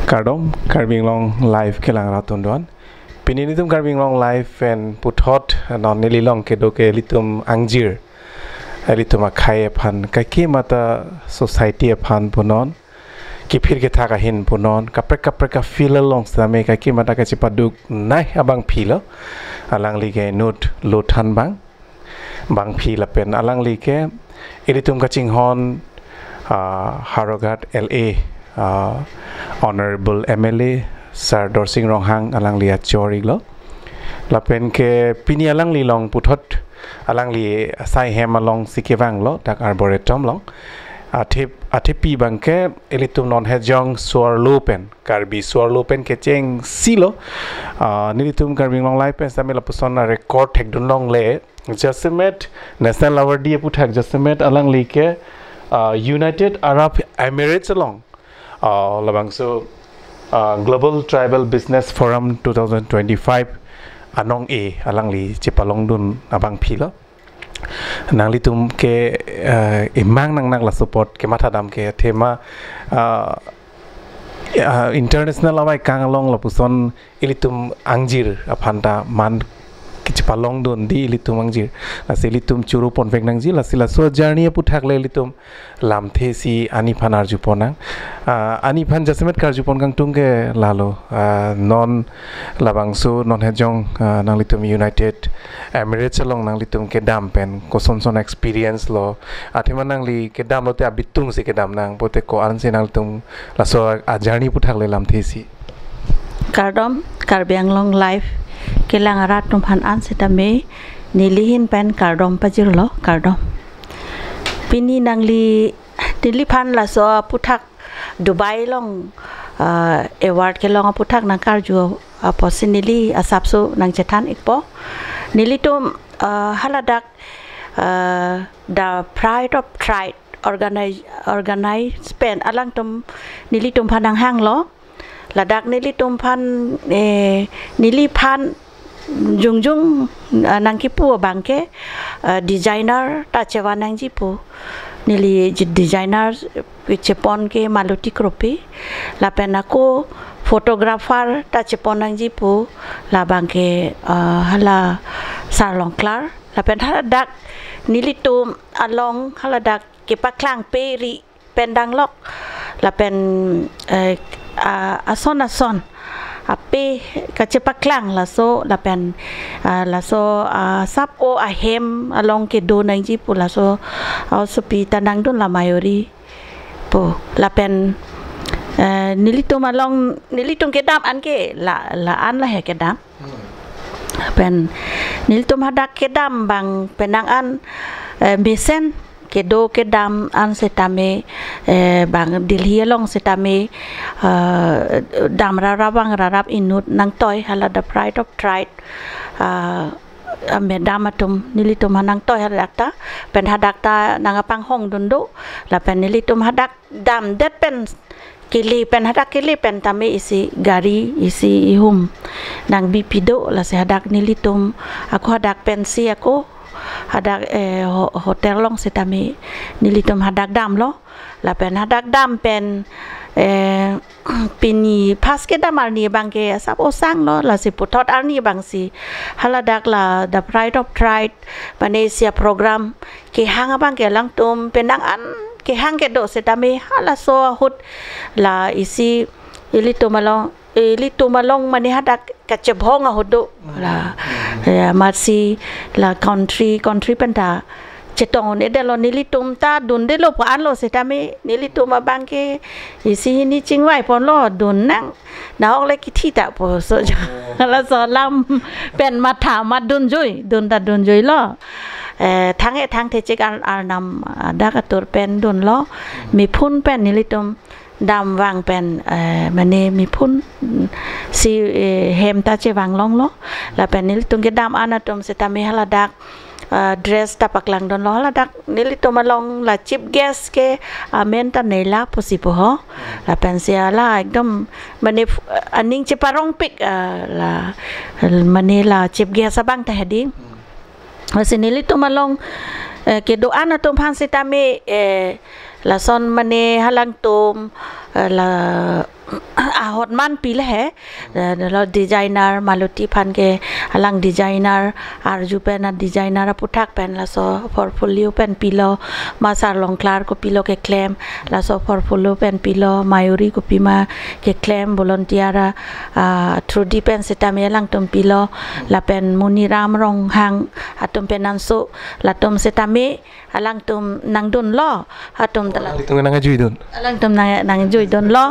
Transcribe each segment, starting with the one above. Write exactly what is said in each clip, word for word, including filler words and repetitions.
Kardom, Karbi Anglong Live kelang rat atum do-an. Pini nelitum Karbi Anglong Live pen puthot non neli along kedo ke ilitum angjir, ilitum akhei aphan, kaike mata society aphan punon, kiphir kethak ahin punon, kaprek kaprek a-field along setame kaike mata kachepaduk nai abangphi lo, alangli ke inut lo thanbang bangphi lapen alangli ke ilitum kachinghon, ah, Howraghat L A, ah, Honorable M L A Sir Dorsing Ronghang alangli achor-ik lo. Lapen ke pini alangli along puthot alangli asai hem alongsi kevang lo, dak Arboretum along. Athe, athepi abangke ilitum non hejong so-arlo pen, Karbi so-arlo pen kechengsi lo. Ah, nelitum Karbi Anglong Live pen setame lapuson a-record thekdun longle. Jasemet National Award aputhak jasemet alangli ke, ah, United Arab Emirates along, ah, labangso, ah, Global Tribal Business Forum two thousand twenty-five anong-e alangli chepalongdun abangphi lo. Nanglitum ke, ah, imang nangnak laso apot kemathadam ke athema, ah, ah, international avaikang along lapuson ilitum angjir aphan ta man kechepalongdun di ilitum angjir. Lasi ilitum choro ponvek nangji, lasi laso journey aputhak le ilitum lamthe si ani aphan arjupon nang. Ah, ani aphan jasemet karjupon kangtung ke lalo. Ah, non labangso non hejong, ah, nanglitum United Emirates along nanglitum kedam pen kosonson experience lo. Athema nangli kedam lote abitung si kedam nang, pote ko-ansi nanglitum laso a-journey aputhak le lamthe si. Kardom, Karbi Anglong Live kelang rat atum aphan an setame neli ahin pen kardom pajirlo, kardom. Pini nangli, neliphan laso aputhak Dubai along, ah, award kelong aputhak nangkarju apotsi neli asapso nangchethan-ikpo. Nelitum, ah, haladak, ah, the Pride of Tribe organize, organize pen alangtum nelitum aphan nanghanglo. Ladak nelitum aphan, eh, neliphan jongjong, ah, nangkipu abangke, ah, designer ta chevan nangji pu. Neli ji-, designer chepon ke Maloti Kropi. Lapen ako photographer ta chepon nangji pu. Labangke, ah, hala Sarlongklar. Lapen haladak nelitum along haladak kepaklang pe ri pen danglok lapen, eh, a-, ason ason ape kachepaklang laso lapen, ah, laso, ah, asap o ahem along kedo nangji pu laso, ah, osopi ta nangdun la mayori pu lapen, eh, nelitum along nelitum kedam anke la, la-an lahei kedam. Pen nelitum hadak kedam abang penang an, eh, mesen kedo kedam an setame, eh, bang Delhi along setame, eh, dam rarap abang rarap inut nangtoi hala the Pride of Tribe, eh, eh, madam atum nelitum ha nangtoi hadak ta, pen hadak ta nang apanghong dun do, lapen nelitum hadak damdet pen kele pen hadak kele pen tame isi gari isi ihum nangbipi do, lasi hadak nelitum ako hadak pensi ako hadak, eh, ho-, hotel along setame nelitum hadak damlo lapen hadak dam pen, eh, pini pas kedam arni abangke asap osang lo, lasi puthot arni abangsi haladak la the Pride of Tribe mane isi a-program kehang abangke alangtum penang an kehang kedo setame halaso ahut la isi ilitum along, ilitum along mane hadak kachebhong ahut do la, ya, amatsi la country country pen ta chetong un-edetlo, nelitum ta dundetlo pu anlo setame nelitum abangke isi hini chingvai ponlo, dun nang, nahok le kithi ta pu so. Laso alam pen matha mat dunjui, dun ta dunjuilo. Eh, thang-e thangthechik ar-, arnam, ah, dak atur pen dunlo. Miphun pen nelitum damvang pen, eh, mane miphun, mm, si, eh, hem ta chevang longlo. Lapen nelitum kedam an atum setame haladak, eh, dress ta paklang dunlo, haladak nelitum along la chief guest ke amen ta Neila pusi pu ho. Lapensi hala ekdom mane f-, aning cheparongpik, eh, la, mane la chief guest abang ta hedi. Lasi nelitum along, eh, kedo an atum aphan setame, eh, lason mane halangtum, eh, la ahot man pile he, eh, lo designer Maloti aphan ke alang designer arju pen a designer aphuthak pen laso portfolio pen pilo, ma Sarlongklar kopilo keklem, laso portfolio pen pilo, Mayuri kopima keklem, volunteer a, ah, through di pen sitame alangtum pilo, lapen Moniram Ronghang atum pen anso, latum sitame alangtum nangdunlo, atum tala. Alangtum nangjuidun. Alangtum nang, nangjuidunlo,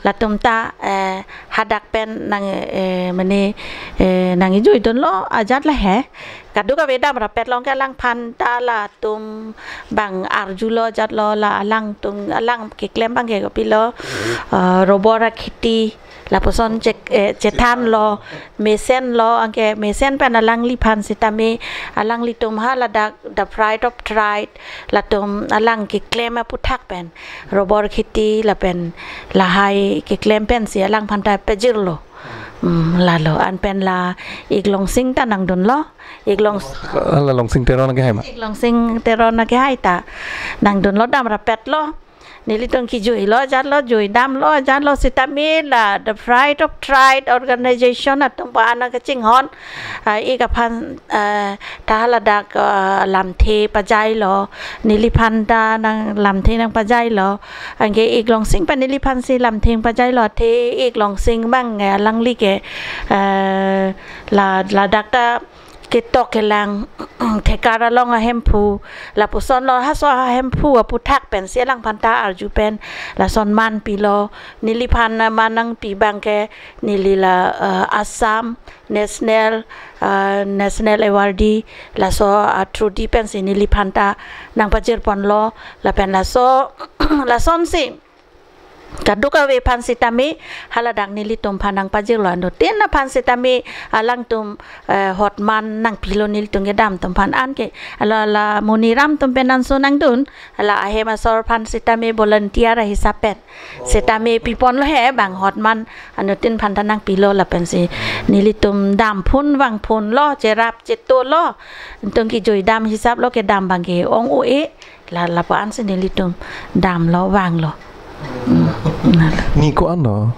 latum ta, eh, hadak pen nang, eh, mane, eh, nangjuidunlo, ajat la he. Kadokave dam rapet along ke alangphan ta latum bang arjulo, jatlo, la alangtum, alang keklem bang ke kopilo, eh, rubber akheti, lapuson che, eh, chethanlo, mesenlo, anke mesen pen alangliphan sitame, alanglitum ha ladak the pride of tribe, latum alang keklem aphuthak pen, rubber kheti lapen lahai keklem pensi alangphan ta pajirlo. Hmm, lalo, an pen la Ik Longsing ta nangdunlo, Ik Long, la Longsing Teron ke hai ma? Ik Longsing Teron ke hai ta nangdunlo, dam rapetlo. Nelitum kejuilo, jatlo, juidamlo, jatlo, sitame la the pride of tribe organization atum pa ana kachinghon, ah, ik aphan, ah, ta haladak, ah, lamthe pajailo, neliphan ta nang lamthe nangpajailo, anke Ik Longsing pen neliphan si lamthe pajailo, athe Ik Longsing bang, eh, alangli ke, eh, la, ladak ta ketok kelang thekar along ahemphu, lapuson lo, haso ahemphu aphuthak pensi alangphan ta arju pen lason man pilo, neliphan man nangpi bang ke neli la, eh, Assam National, eh, National Awardee, laso, ah, through di pensi neliphan ta nangpajirponlo, lapen laso, lasonsi kadokave aphan sitame haladak nelitum aphan nangpajirlo, anuttin aphan sitame alangtum, eh, hot man nangpilo nelitum kedam atum aphan, anke la, la Moniram atum pen anso nangdun, la ahem asor aphan sitame volunteer ahisap pen sitame piponlo he, bang hot man anuttin aphan ta nangpilo, lapensi nelitum damphun vangphunlo, cherap chetolo, nelitum kejuidam hisaplo, kedam bang ke-ong-o-e, la, lapu-an si nelitum damlo vanglo. Hmm, nalo. Ni ko-an lo?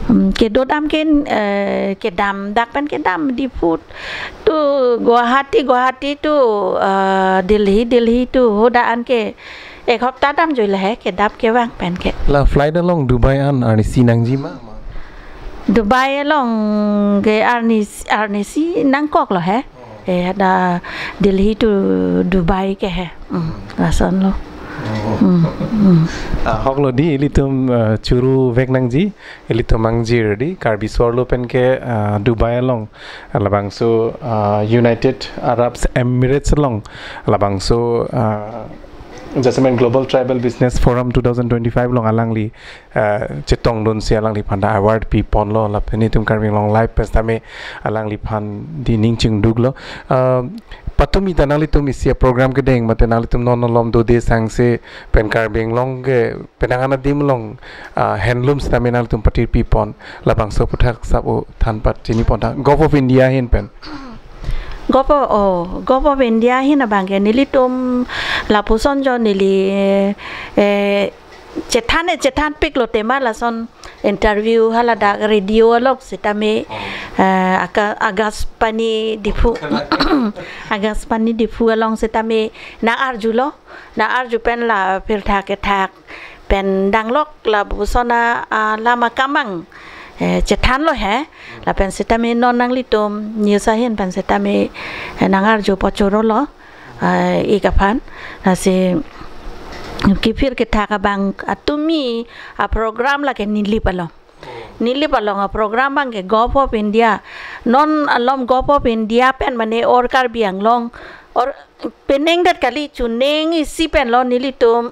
Hmm, kedodam ke, eh, kedam dak pen kedam Diphu to Guwahati, Guwahati to, eh, Delhi, Delhi to hadak an ke ek hopta damjuilo he, kedap kevang pen ke. La flight along Dubai an arnisi nangji ma? Dubai along ke arnis, arnisi nangkoklo he. Eh, hadak Delhi to Dubai ke he. Hmm, lasonlo. Hmm, hmm. Ah, ahoklo di, ilitum, eh, churu vek nangji, ilitum mangjir di, Karbi Swarlo pen ke, eh, Dubai along, labangso, eh, United Arab Emirates along, labangso, eh, jasemen Global Tribal Business Forum two thousand twenty-five along alangli, eh, chetongdunsi alangliphan ta award piponlo, lapen itum Karbi Anglong Live pen sitame alangliphan di ning chingduklo. Eh, patumi ta nanglitum isi a-program kedeng, mate nanglitum non malom dode sangse pen Karbi Anglong ke penang an adim along, ah, handloom sitame nanglitum patir pipon, labangso aphuthak sap-o thanpat chinipon ta, Govt of India ahin pen. Govt of, oh, Govt of India ahin abang ke nelitum lapuson jo neli, eh, chethan, eh, chethanpiklo tema lason interview haladak radio along sitame, eh, Aka-, Akashvani Diphu, Akashvani Diphu along sitame nang-arjulo, nang-arju pen la pirtha kethak pen danglok lapuson a, ah, lama kamang, eh, chethanlo he, lapen sitame non nanglitum news ahin pen sitame, eh, nang-arju pochorolo, eh, ik aphan, lasi kephir kethak abang atumi a-program lake Nilip along. Nilip along a-program abang ke Govt of India. Non malom Govt of India pen mane or Karbi Anglong, or penengdet kali, chuning isi penlo nelitum,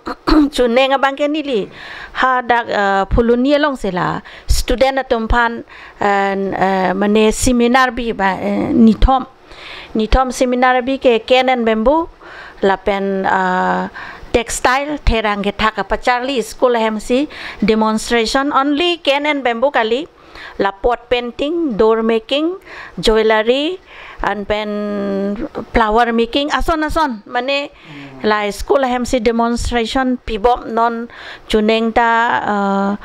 chuning abang ke neli hadak, eh, Phuloni along si la student atum aphan, eh, eh, mane seminar bi ba, eh, nithom. Nithom seminar bi ke cane and bamboo, lapen, ah, textile, therang kethak kapacharli school ahem si demonstration, only cane and bamboo kali, la pot painting, door making, jewellery, anpen flower making, ason ason, mane la school ahem si demonstration pibom non chuning ta, ah,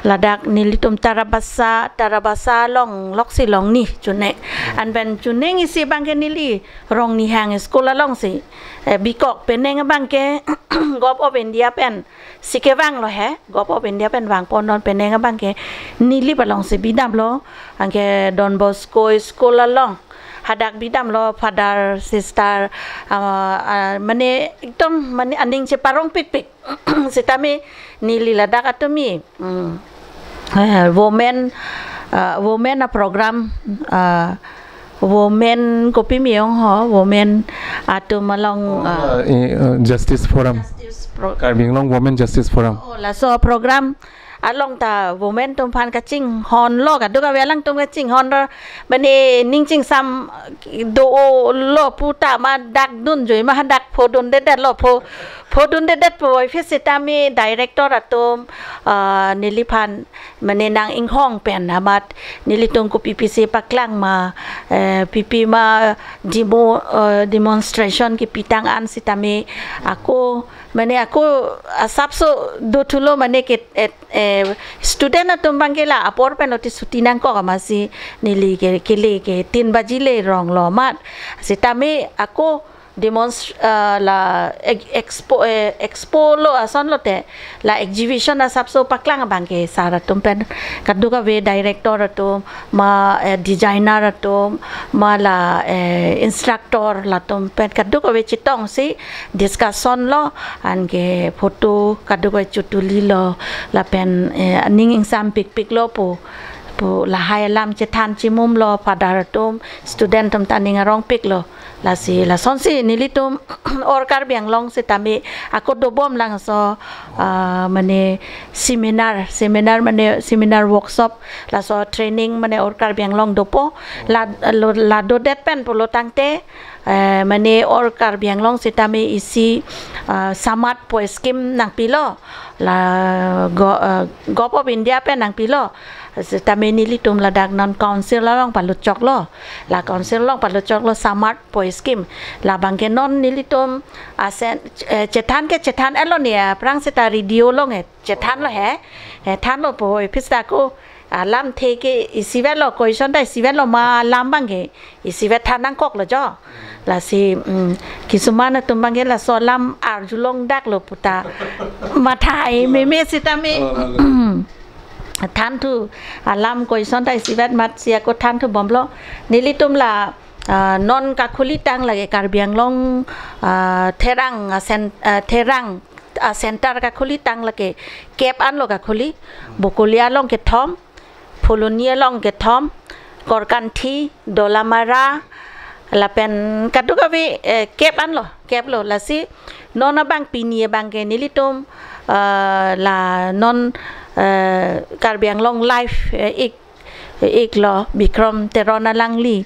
ladak nelitum Tarabasa, Tarabasa along loksi longni chuneng. Anpen chuneng isi abangke neli Rongnihang school alongsi, eh, bikok penang abangke Govt. Of India pen si kevanglo he, Govt. Of India pen vangpon non penang abangke Nilip alongsi bidamlo, anke Don Bosco school along hadak bidamlo, father, sister, ah, ah, mane ekdom mane aning cheparong pikpik. Sitame neli ladak atum i, mm, eh, women, ah, women aprogram, ah, women kopi miyong ho, women atum along, ah, Uh, eh, uh, Justice Forum. Justice Pro- Karbi Anglong Women Justice Forum. Oh, laso program along ta women atum aphan kachinghonlo, kadokave alangtum kachinghon ra, mane ning chingsam dolo pu ta ma dak dunjoi ma dak phodundedetlo, pho phodundedetpo, office sitame director atum, ah, neliphan mane nang-inghong pen amat nelitum kopi pisi paklang ma, eh, pipi ma demo, eh, demonstration kipitang an sitame ako mane ako asapso dothulo mane ke, eh, eh, student atum abangke la apor pen oti suti nangkok amatsi neli ke, kele ke tin baji le ronglo amat. Sitame ako demonst-, eh, la ex-, expo, eh, expo lo asonlo te, la exhibition asapso paklang abangke sar atum pen kadokave director atum, ma, eh, designer atum, ma la, eh, instructor latum pen kadokave chetongsi discussion lo, anke photo kadokave chotulilo, lapen, eh, aning ingsam pikpiklo pu, pu lahai alam chethan chimumlo, father atum, student atum ta aning arongpiklo. Lasi lasonsi nelitum All Karbi Anglong sitame ako dobom langso, ah, mane seminar, seminar mane seminar workshop, laso training mane All Karbi Anglong dopo, la, lo, la dodet pen pulo tangte, eh, mane All Karbi Anglong sitame isi, ah, Samat pu scheme nangpilo, la Go-, ah, Govt. Of India pen nangpilo. Sitame nelitum ladak non council along palut choklo. La council along palut choklo Samat pu scheme. Labangke non nelitum asen, eh, chethan ke chethan-etlo ne, aphrang seta radio along, eh, chethanlo he. Eh, thanlo pu office ta ako alamthe ke isivetlo, question ta isivetlo ma alam abangke isivet than nangkoklo jo. Lasi, mm, kisuman atum abangke laso alam arjulong daklo pu ta matha-i meme sitame. Oh, oh, oh. Thanthu alam question ta isivet amatsi ako thanthu bomlo. Nelitum la, ah, non kakhulitang lake Karbi Anglong, ah, Therang, ah, cen-, ah, Therang, ah, center kakhulitang lake kep anlo kakhuli, Bokolia along kethom, Phuloni along kethom, Korkanthi, Dolamara, lapen kadokave, eh, kep anlo, keplo. Lasi non abang pini abangke nelitum, eh, la non, eh, Karbi Anglong Live, eh, ik, iklo Bikram Teron alangli,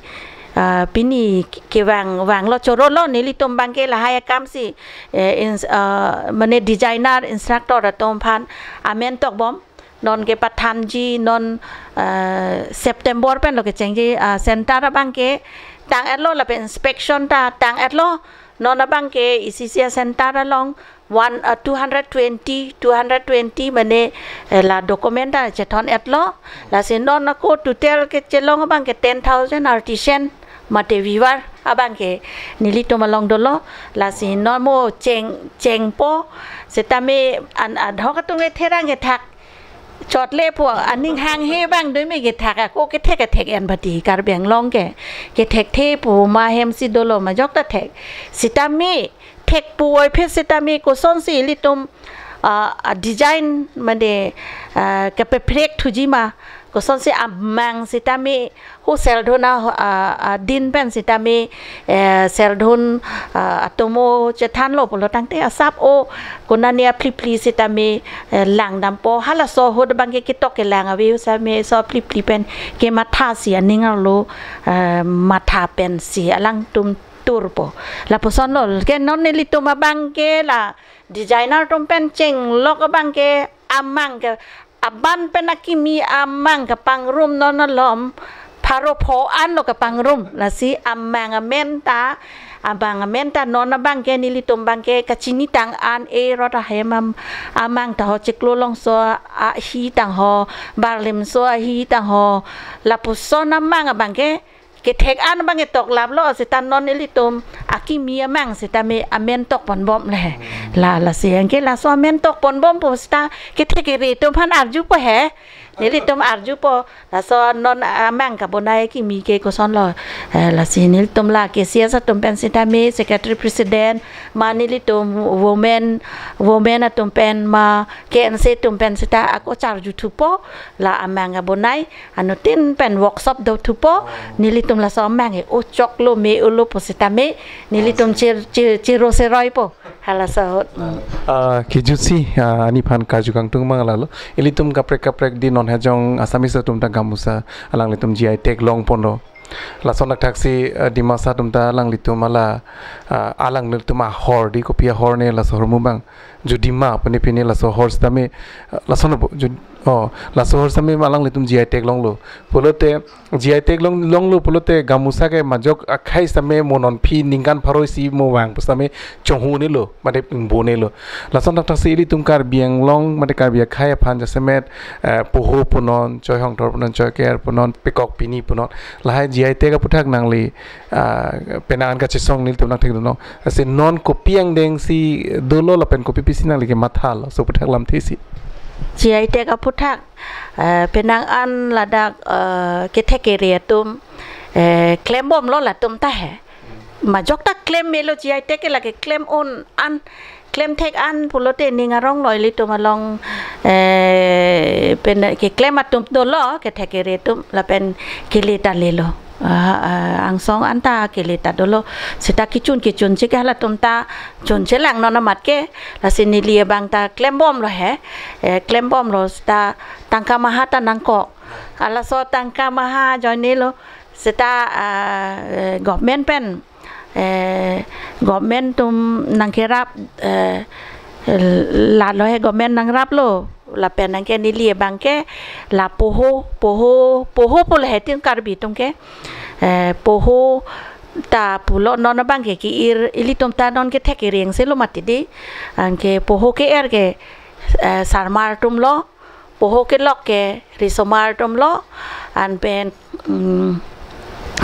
eh, pini kevang, vanglo chorolo, nelitum abangke lahai akamsi, eh, ins-, eh, mane designer instructor atum aphan amen tokbom. Non kepathanji non, eh, September penlo kechengji, ah, center abangke tang-etlo lapen inspection ta tang-etlo. Non abangke isi isi acenter along one, ah, two hundred twenty, two hundred twenty mane, eh, la document ta chethon-etlo. Lasi non ako total kechelong abangke ten thousand artisan mate weaver abangke nelitum along dolo. Lasi non mo cheng, chengpo sitame an ad hoc atum ke therang kethak chotle pu aning hanghe abang do me kethak ako kethek kethek en bati Karbi Anglong ke. Kethekthe pu ma hemsi dolo ma jok ta thek. Sitame thek pu oi phe sitame kosonsi ilitum, ah, ah, design mane, ah, kepeprek thuji ma kosonsi amang sitame hu seldhon a, a, adin pen sitame, eh, seldhon, ah, atomo chethanlo pulo tangte asap o konani aphli phli sitame, eh, langdampo halaso ahut abangke ketok kelang ave sitame so aphli phli pen kemathasi aning arlo, eh, matha pensi alangtum turpo. Lapusonlo ke non nelitum abangke la designer atum pen chenglok abangke amang ke aban pen akimi amang kepangrum non alom pharo pho anlo kapangrum, lasi amang amen ta, amang amen ta non abangke nelitum abangke kachinitang an, erot ahem am-, amang ta ho Chiklo Longso ahi tang ho, Barlimso ahi tang ho, lapuson amang abangke kethek an abangke toklaplo, seta non ilitum akimi amang seta me amen tokponbom le. La, lasi anke laso amen tokponbompo seta kethek kere atum aphan arjupo he. Nelitum arjupo, laso non amang kabonai akimi ke kosonlo. Eh, lasi nelitum la K C S atum pen seta me secretary president, ma nelitum women, women atum pen, ma K N C atum pen seta ako charjuthupo, la amang kabonai, anuttin pen workshop dothupo, nelitum laso amang ke ochoklo me-olo pu seta me, nelitum chir-, chir-, chiro seroipo. Halaso ahut. Mm. Ah, kejutsi, ah, ani aphan karju kangtung mang lalo. Ilitum kaprek kaprek di non hajong Assamese atum ta gamusa alanglitum G I tag longponlo. Lason thakthaksi, ah, Dimasa atum ta alanglitum ala, ah, alanglitum ahor di kopi ahor ne laso ahormu abang. Judima pune pine laso ahor seta me, ah, lason bo, jud-, oh, laso ahor seta me alanglitum G I tag longlo. Pulote G I tag long, longlo pulote gamusa ke majok akhei seta me mo non aphi ningkan pharo isi mo vang pu seta me chonghu nelo, mate ingbonelo. Lason thakthaksi ilitum Karbi Anglong, mate Karbi akhei aphan jasemet, eh, poho punon, choi hongthor punon, choi ker punon, pekok pini punon. Lahai G I tag aputhak nangli, ah, penang an kachesong nelitum nangthekdunnon. Lasi non kopi angdengsi dolo lapen kopi pisi nangli kemathalo, laso aputhak lamthe isi. G I tag aputhak, eh, penang an ladak, eh, kethek kere atum, eh, klembomlo latum ta he. Majok ta klem melo G I tag ke lake klem un an, klem thek an pulote ning aronglo ilitum along, eh, pen keklem atum dolo, kethek kere atum lapen kele ta lelo. Ah, ah, angsong an ta kele ta dolo. Seta kechun kechun chik halatum ta chunchelang non amat ke, lasi neli abang ta klembomlo he. Eh, klembomlo seta tangka maha ta nangkok. Halaso tangka maha ajoinelo. Seta, ah, eh, government pen, eh, government atum nangkerap, eh, lalo he government nangraplo, lapen anke neli abangke la poho, poho, poho pulo he tin Karbi atum ke, eh, poho ta pulo non abangke ke-ir ilitum ta non kethek kere angselo mati di, anke poho ke-er ke, eh, sarmar atumlo, poho kelok ke risomar atumlo, anpen, mm,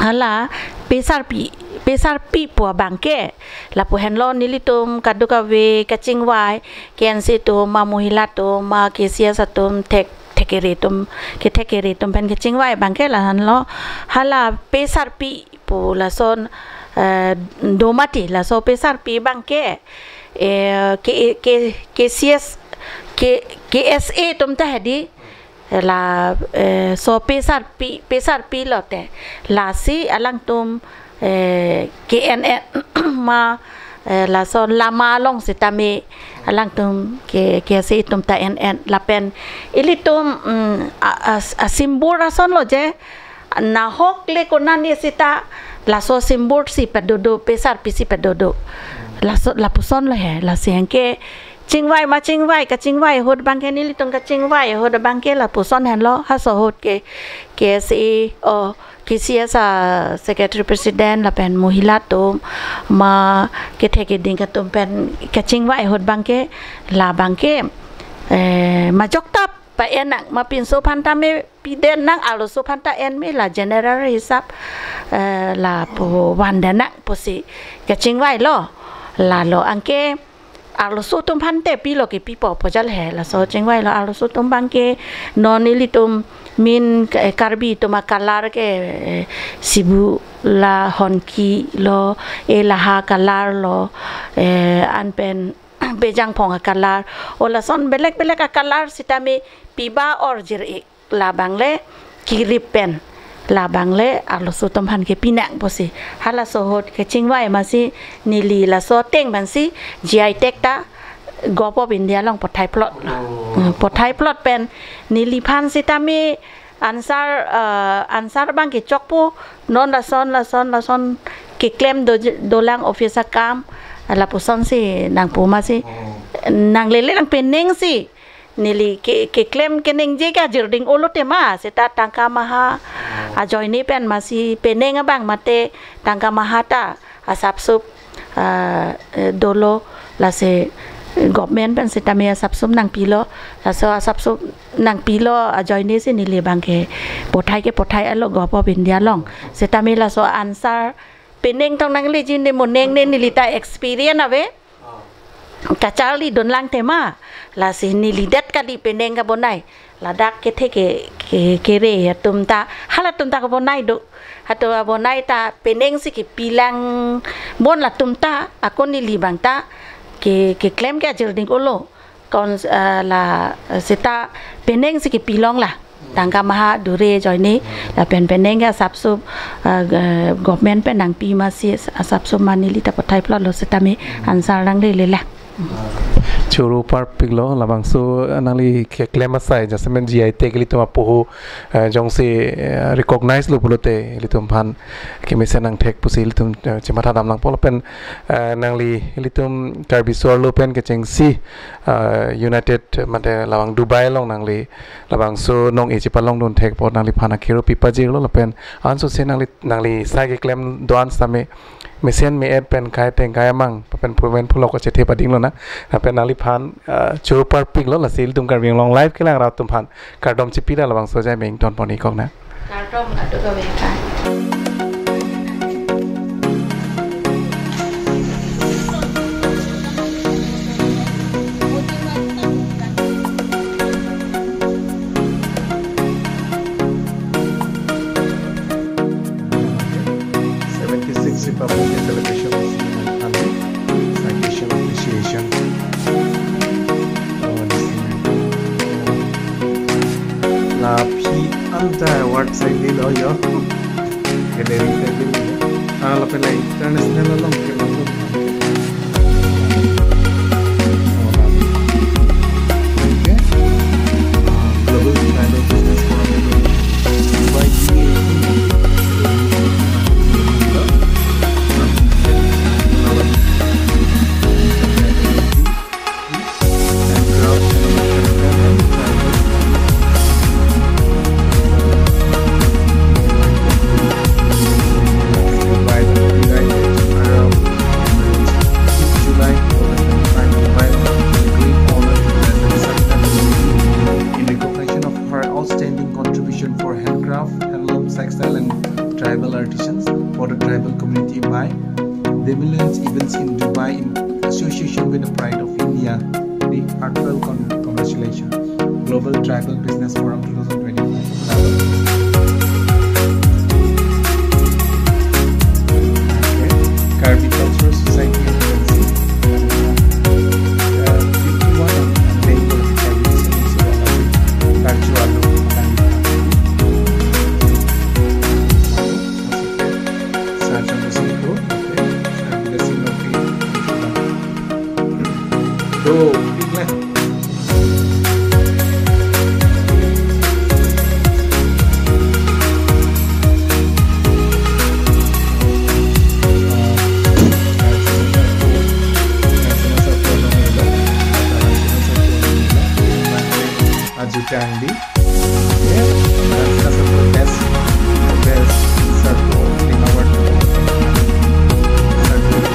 hala pesarpi, pesarpi pu abangke, lapu henlo nelitum kadokave kachingvai, K N C atum, ma mohila atum, ma K C S atum, thek, thek kere atum, kethek kere atum pen kachingvai abangke lahenlo, hala pesarpi pu lason, eh, do mati, laso pesarpi abangke, eh, K, K, K C S, K, K S A atum ta hedi, la, eh, so pesarpi, pesarpi lote, lasi alangtum, eh, K N N ma, eh, lason lama along seta me alangtum ke, K S A atum ta N N lapen ilitum, mm, a, a, a symbol asonlo je, nahok le konane seta laso symbol si padodo, pesarpi si padodo. Laso, lapusonlo he, lasi anke chingvai ma chingvai, kachingvai ahut abangke nelitum kachingvai ahut abangke lapuson henlo, halaso ahut ke, K S A, oh, K C S a secretary president lapen mohila atum, ma kethek keding atum pen kachingvai ahut abangke, la abangke, eh, majok ta pa-en nang, ma pinso aphan ta me piden nang, arloso aphan ta en me, la general hisap, eh, lapu vanden nang pusi kachingvailo. Lalo anke arloso atum aphan te pilo ke pipo pojal he, laso chingvailo. Arloso atum abangke non ilitum min, eh, Karbi atum a-color ke, eh, sibu la honki lo, eh, laha color lo, eh, anpen bejang phong a-color, o lason belek belek a-color seta me piba orjir-ik, la abang le kirip pen, la abang le arloso atum aphan ke pinang pusi. Halaso ahut kachingvai masi neli laso ateng pensi G I tag ta Govt of India along pothai plot. Oh. Hmm, pothai plot pen neliphan seta me answer, eh, answer abangke chokpo, non lason, lason, lason keklem do, dolang office akam, lapusonsi nangpu masi. Oh. Nanglele nangpening si, Neli ke, keklem keningje ke ajirding olo tema, seta tangka maha ajoine pen masi penang abang mate tangka maha ta asapsup, ah, eh, dolo, lasi government pen sitame asapsup nangpilo, laso asapsup nangpilo ajoine si neli abang ke pothai ke pothai alo Govt of India along. Sitame laso answer penang tong nangleji ne mo neng ne neli ta experience ave. Kacharli dunlang tema. Lasi neli det kali penang kabonai. Ladak kethe ke, ke, kere atum ta, halatum ta kabonai do. Halatum abonai ta penang si kepilang bon latum ta, ako neli abang ta ke, keklem ke ajirding olo. Kon, eh, la, eh, seta penang si kepilong la. Tangka maha dure ajoine, lapen penang ke asapsup, eh, g-, government pen nangpi masi asapsup ma neli ta pothai plot lo sitame answer nanglele la. Choro parpiklo, labangso, eh, nangli keklem asai, jasemen G I tag ilitum apoho, eh, jongsi, eh, recognize lo pulote ilitum aphan kemesen nangthek pusi ilitum, eh, chematha dam nangpo lapen, eh, nangli ilitum Karbi so-arlo pen kechengsi, eh, United mate labang Dubai along nangli labangso nong-e chepalongdun thek apot nangliphan akhero pipajirlo lapen ansose nangli, nangli sai keklem do-an sitame mesen me-et pen kai teng kai amang pen phumen phulok achethe padinglo na. Lapen nangliphan, ah, choro parpiklo, lasi ilitum Karbi Anglong Live kelang rat atum aphan kardom chipi ra labangso jai meng ton pon-ikok na. Kardom kadokave ta. Seventy-six Republic Day celebration of Citation Appreciation. Oh, this thing. La phi anta award sai dilo yo. Gallery sai dilo. Ah, lapen la international along ke masuk. Okay. Ah, Global Tribal Business Forum. Dubai. In recognition of her outstanding contribution for handcraft, handloom, textile and tribal artisans for the tribal community by Demillions Events in Dubai in association with the Pride of India, the heartfelt con-, congratulations. Global Tribal Business Forum two thousand twenty-five. Okay. Karbi Cultural Society of F N C. Uh, fifty-one on, on Bangalore, Karbi Business Forum, Karbi Cultural. Sa Chandrasekhar, okay, sa Bilasin Loki, Tuh, iklan. Aju Changdi. Yeah, that's, that's a good best, best circle in our circle.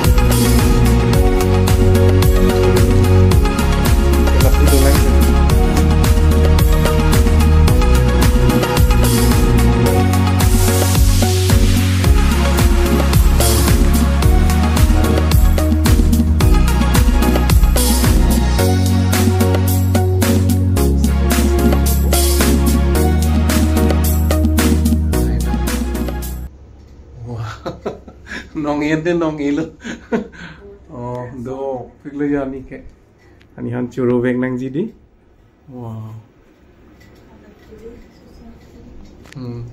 Kita kudu lagi. Wah. Nong-e te nong-elo. Oh, dopiklo ya ani ke. Ani han choro vek nangji dei. Wow. Hmm.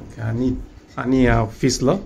Okay, ani, ani, ah, office lo.